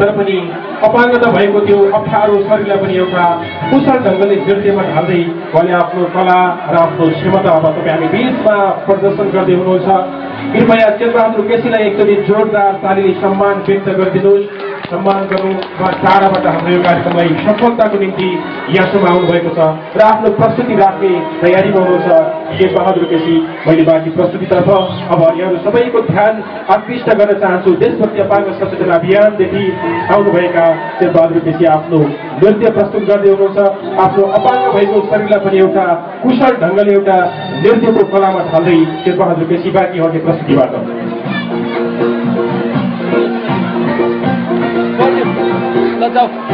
तर पनि अपाङ्गता भएको त्यो अप्ठ्यारो शरीरलाई पनि एउटा कुशल ढङ्गले नृत्यमा ढाल्दै उहाँले आफ्नो कला र आफ्नो क्षमता अब तपाईँ हामी बिचमा प्रदर्शन गर्दै हुनुहुन्छ। कृपया चेतबहादुर केसीलाई एकचोटि जोरदार तालीले सम्मान व्यक्त गरिदिनुहोस्। सम्मान गर्नु टाढाबाट हाम्रो यो कार्यक्रमलाई सफलताको निम्ति यहाँसम्म आउनुभएको छ र आफ्नो प्रस्तुति राख्ने तयारीमा हुनुहुन्छ चेतबहादुर केसी। मैले बाँकी प्रस्तुतितर्फ अब यहाँहरू सबैको ध्यान आकृष्ट गर्न चाहन्छु। देशभक्ति अपाङ्ग सचेतना अभियानदेखि आउनुभएका चेतबहादुर केसी आफ्नो नृत्य प्रस्तुत गर्दै हुनुहुन्छ। आफ्नो अपाङ्ग भएको शरीरलाई पनि एउटा कुशल ढङ्गले एउटा नृत्यको कलामा ढाल्दै चेतबहादुर केसी बाँकी हट्ने प्रस्तुतिबाट Let's go.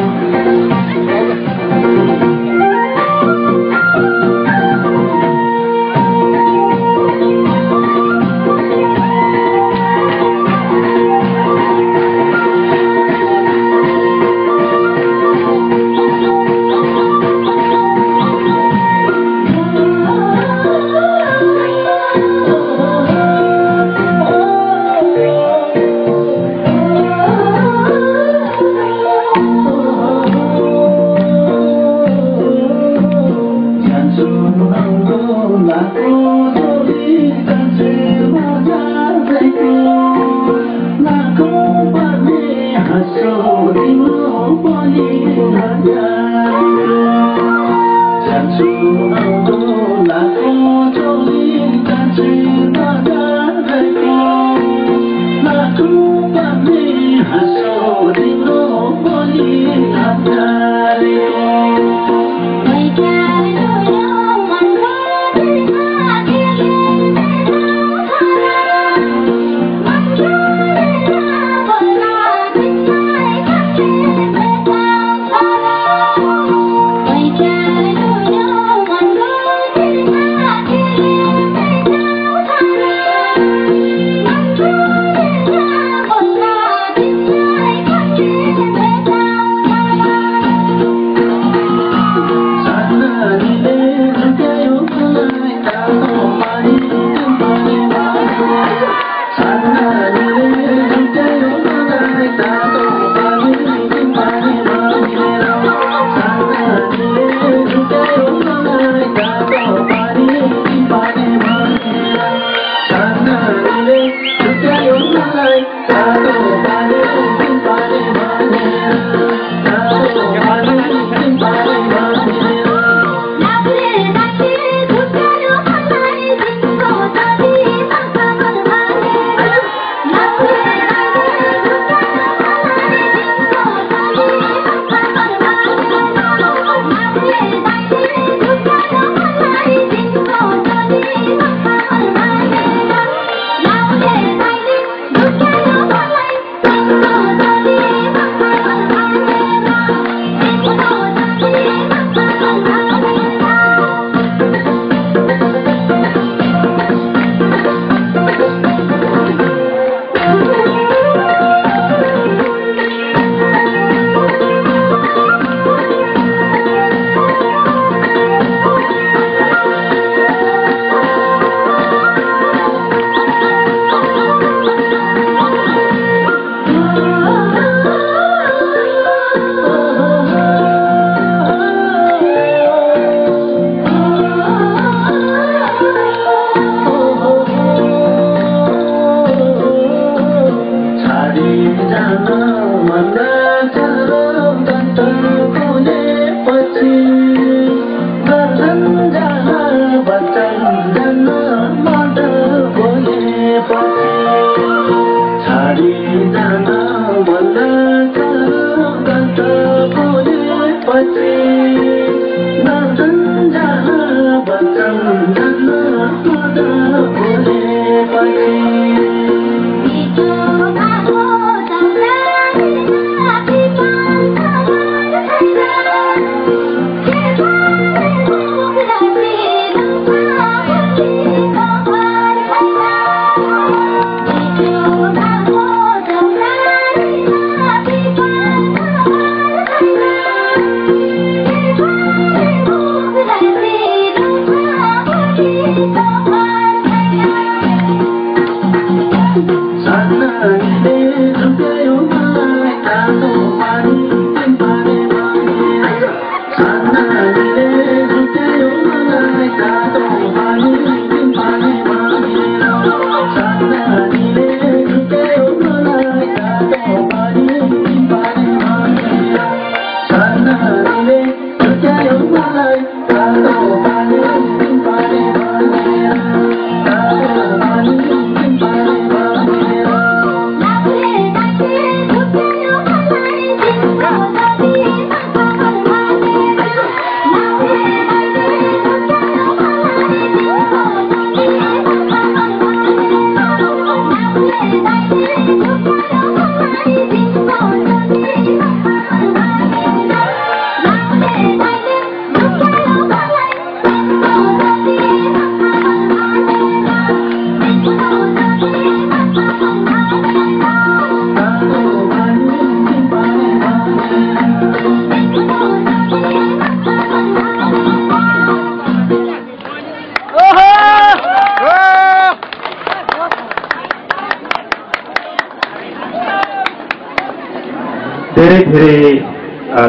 धेरै धेरै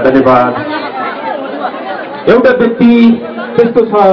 धन्यवाद। एउटा व्यक्ति त्यस्तो छ